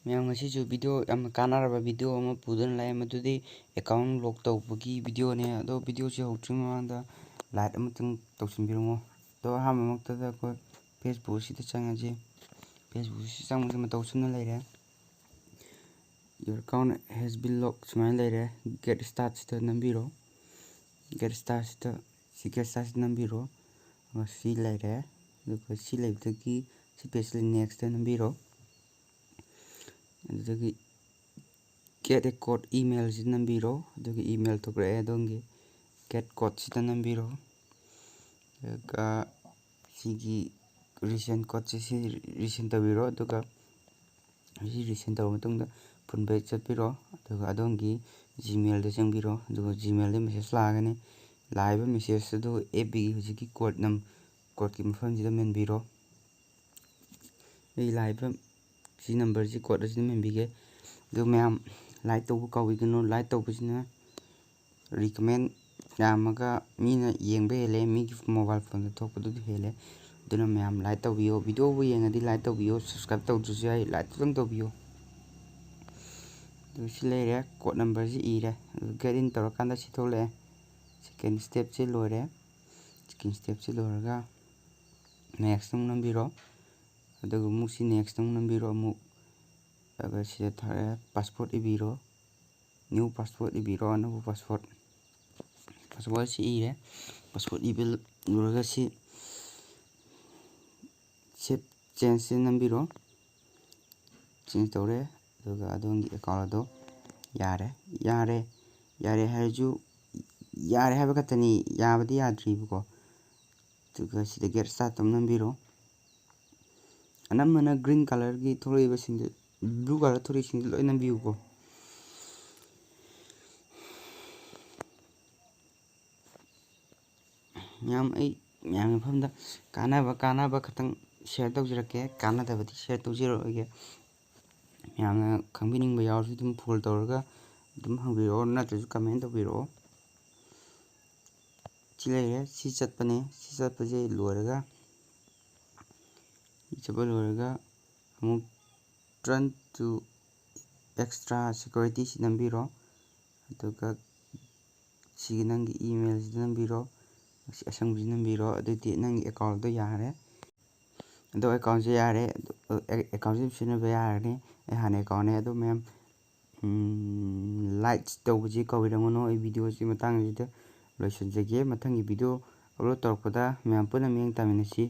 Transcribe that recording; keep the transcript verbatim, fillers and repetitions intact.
ꯃꯌꯥꯝ, ꯉꯁꯤꯁꯨ video ꯌꯥꯝꯅ ꯀꯥꯟꯅꯔꯕ video ꯑꯃ ꯄꯨꯗꯨꯅ ꯂꯥꯛꯑꯦ꯫ ꯃꯗꯨꯗꯤ account lock ꯇꯧꯕꯒꯤ videoꯅꯦ꯫ ꯑꯗꯣ videoꯁꯤ ꯍꯧꯗ꯭ꯔꯤꯉꯩ ꯃꯃꯥꯡꯗ like ꯑꯃꯇꯪ ꯇꯧꯁꯤꯟꯕꯤꯔꯝꯃꯣ꯫ ꯑꯗꯣ ꯑꯍꯥꯟꯕꯃꯛꯇꯗ ꯑꯩꯈꯣꯏ Facebook ꯑꯁꯤꯗ ꯆꯪꯉꯁꯤ꯫ Facebook ꯑꯁꯤ ꯆꯪꯕꯁꯤ ꯃꯇꯧ ꯑꯁꯨꯝꯅ ꯂꯩꯔꯦ꯫ "Your account has been locked" ꯁꯨꯃꯥꯏꯅ ꯂꯩꯔꯦ꯫ "Get start" ꯁꯤꯗ ꯅꯝꯕꯤꯔꯣ꯫ "Get start" ꯁꯤꯗ, ꯁꯤ "Get start" ꯁꯤꯗ ꯅꯝꯕꯤꯔꯣ꯫ ꯑꯗꯨꯒ ꯁꯤ ꯂꯩꯔꯦ꯫ ꯑꯗꯨꯒ ꯁꯤ ꯂꯩꯕꯗꯒꯤ ꯁꯤ pageꯁꯤꯗ next ꯅꯝꯕꯤꯔꯣ꯫ ꯑꯗꯨꯗꯒꯤ "Get a code" email ꯁꯤꯗ ꯅꯝꯕꯤꯔꯣ꯫ ꯑꯗꯨꯒ email ꯊꯣꯛꯂꯛꯑꯦ ꯑꯗꯣꯝꯒꯤ꯫ "Get code" ꯁꯤꯗ ꯅꯝꯕꯤꯔꯣ꯫ ꯑꯗꯨꯒ ꯁꯤꯒꯤ resend codeꯁꯦ ꯁꯤ resend ꯇꯧꯕꯤꯔꯣ꯫ ꯑꯗꯨꯒ ꯁꯤ resend ꯇꯧꯔꯕ ꯃꯇꯨꯡꯗ full back ꯆꯠꯄꯤꯔꯣ꯫ ꯑꯗꯨꯒ ꯑꯗꯣꯝꯒꯤ Gmailꯗ ꯆꯪꯕꯤꯔꯣ꯫ ꯑꯗꯨꯒ Gmailꯗ message ꯂꯥꯛꯑꯒꯅꯤ꯫ ꯂꯥꯛꯏꯕ message ꯑꯗꯨ FBꯒꯤ ꯍꯧꯖꯤꯛꯀꯤ code ꯅꯝ-, codeꯀꯤ ꯃꯐꯝꯁꯤꯗ ꯃꯦꯟꯕꯤꯔꯣ꯫ ꯑꯩ ꯂꯥꯛꯏꯕ ꯁꯤ numberꯁꯤ code ꯑꯁꯤꯗ ꯃꯦꯟꯕꯤꯒꯦ꯫ ꯑꯗꯨ ꯃꯌꯥꯝ like ꯇꯧꯕ ꯀꯥꯎꯕꯤꯒꯅꯨ꯫ Like ꯇꯧꯕꯁꯤꯅ recommend ꯌꯥꯝꯃꯒ ꯃꯤꯅ ꯌꯦꯡꯕ ꯍꯦꯜꯂꯦ, ꯃꯤꯒꯤ mobile phoneꯗ ꯊꯣꯛꯄꯗꯨꯗꯤ ꯍꯦꯜꯂꯦ꯫ ꯑꯗꯨꯅ ꯃꯌꯥꯝ like ꯇꯧꯕꯤꯌꯣ, videoꯕꯨ ꯌꯦꯡꯉꯗꯤ like ꯇꯧꯕꯤꯌꯣ, subscribe ꯇꯧꯗ꯭ꯔꯁꯨ ꯌꯥꯏ, like ꯇꯪ ꯇꯧꯕꯤꯌꯣ꯫ ꯑꯗꯨ ꯁꯤ ꯂꯩꯔꯦ, code numberꯁꯤ ꯏꯔꯦ꯫ ꯑꯗꯨ get in ꯇꯧꯔꯀꯥꯟꯗ ꯁꯤ ꯊꯣꯛꯂꯛꯑꯦ꯫ Second stepꯁꯤ ꯂꯣꯏꯔꯦ꯫ Second stepꯁꯤ ꯂꯣꯏꯔꯒ next ꯑꯃꯨꯛ ꯅꯝꯕꯤꯔꯣ꯫ ꯑꯗꯨꯒ ꯑꯃꯨꯛ ꯁꯤ next ꯑꯃꯨꯛ ꯅꯝꯕꯤꯔꯣ ꯑꯃꯨꯛ꯫ ꯑꯗꯨꯒ ꯁꯤꯗ ꯊꯥꯔꯛꯑꯦ, password ꯏꯕꯤꯔꯣ꯫ New password ꯏꯕꯤꯔꯣ, ꯑꯅꯧꯕ password꯫ Passwordꯁꯤ ꯏꯔꯦ꯫ Password ꯏꯕ ꯂꯣꯏꯔꯒ ꯁꯤ save changeꯁꯤ ꯅꯝꯕꯤꯔꯣ꯫ Change ꯇꯧꯔꯦ꯫ ꯑꯗꯨꯒ ꯑꯗꯣꯝꯒꯤ account ꯑꯗꯣ ꯌꯥꯔꯦ꯫ ꯌꯥꯔꯦ, ꯌꯥꯔꯦ ꯍꯥꯏꯔꯁꯨ, ꯌꯥꯔꯦ ꯍꯥꯏꯕ ꯈꯛꯇꯅꯤ, ꯌꯥꯕꯗꯤ ꯌꯥꯗ꯭ꯔꯤꯕꯀꯣ꯫ ꯑꯗꯨꯒ ꯁꯤꯗ get start ꯑꯃ ꯅꯝꯕꯤꯔꯣ꯫ ꯑꯅꯝꯕꯅ green colourꯒꯤ ꯊꯣꯛꯂꯛꯏꯕꯁꯤꯡꯁꯦ, blue colour ꯊꯣꯛꯂꯛꯏꯁꯤꯡꯁꯦ ꯂꯣꯏ ꯅꯝꯕꯤꯌꯨꯀꯣ꯫ ꯃꯌꯥꯝ, ꯑꯩ ꯃꯌꯥꯝꯒꯤ ꯃꯐꯝꯗ ꯀꯥꯟꯅꯕ, ꯀꯥꯟꯅꯕ ꯈꯛꯇꯪ share ꯇꯧꯖꯔꯛꯀꯦ, ꯀꯥꯟꯅꯗꯕꯗꯤ share ꯇꯧꯖꯔꯛꯑꯣꯏꯒꯦ꯫ ꯃꯌꯥꯝꯅ ꯈꯪꯕꯤꯅꯤꯡꯕ ꯌꯥꯎꯔꯁꯨ ꯑꯗꯨꯝ follow ꯇꯧꯔꯒ ꯑꯗꯨꯝ ꯍꯪꯕꯤꯔꯛꯑꯣ, ꯅꯠꯇ꯭ꯔꯁꯨ comment ꯇꯧꯕꯤꯔꯛꯑꯣ꯫ ꯁꯤ ꯂꯩꯔꯦ, ꯁꯤ ꯆꯠꯄꯅꯦ꯫ ꯁꯤ ꯆꯠꯄꯁꯦ ꯂꯣꯏꯔꯒ, ꯁꯤ ꯆꯠꯄ ꯂꯣꯏꯔꯒ ꯑꯃꯨꯛ Return to extra security ꯁꯤ ꯅꯝꯕꯤꯔꯣ꯫ ꯑꯗꯨꯒ ꯁꯤꯒꯤ ꯅꯪꯒꯤ email ꯁꯤꯗ ꯅꯝꯕꯤꯔꯣ꯫ ꯁꯤ ꯑꯁꯪꯕꯁꯤ ꯅꯝꯕꯤꯔꯣ꯫ ꯑꯗꯨꯗꯤ ꯅꯪꯒꯤ account ꯗꯣ ꯌꯥꯔꯦ꯫ ꯑꯗꯣ account ꯁꯦ ꯌꯥꯔꯦ꯫ ꯑꯗꯣ account ꯁꯦ ꯁꯤꯖꯤꯟꯅꯕ ꯌꯥꯔꯅꯤ꯫ ꯑꯩ ꯍꯥꯟꯅ account ꯅꯦ꯫ ꯑꯗꯣ ꯃꯌꯥꯝ, ꯎꯝ, light ꯇꯧꯕꯁꯤ ꯀꯥꯎꯕꯤꯔꯝꯒꯅꯨ꯫ ꯑꯩ video ꯁꯤ ꯃꯇꯥꯡꯁꯤꯗ ꯂꯣꯏꯁꯤꯟꯖꯒꯦ꯫ ꯃꯊꯪꯒꯤ video upload ꯇꯧꯔꯛꯄꯗ ꯃꯌꯥꯝ ꯄꯨꯟꯅ ꯃꯤꯠꯌꯦꯡ ꯇꯥꯃꯤꯟꯅꯁꯤ꯫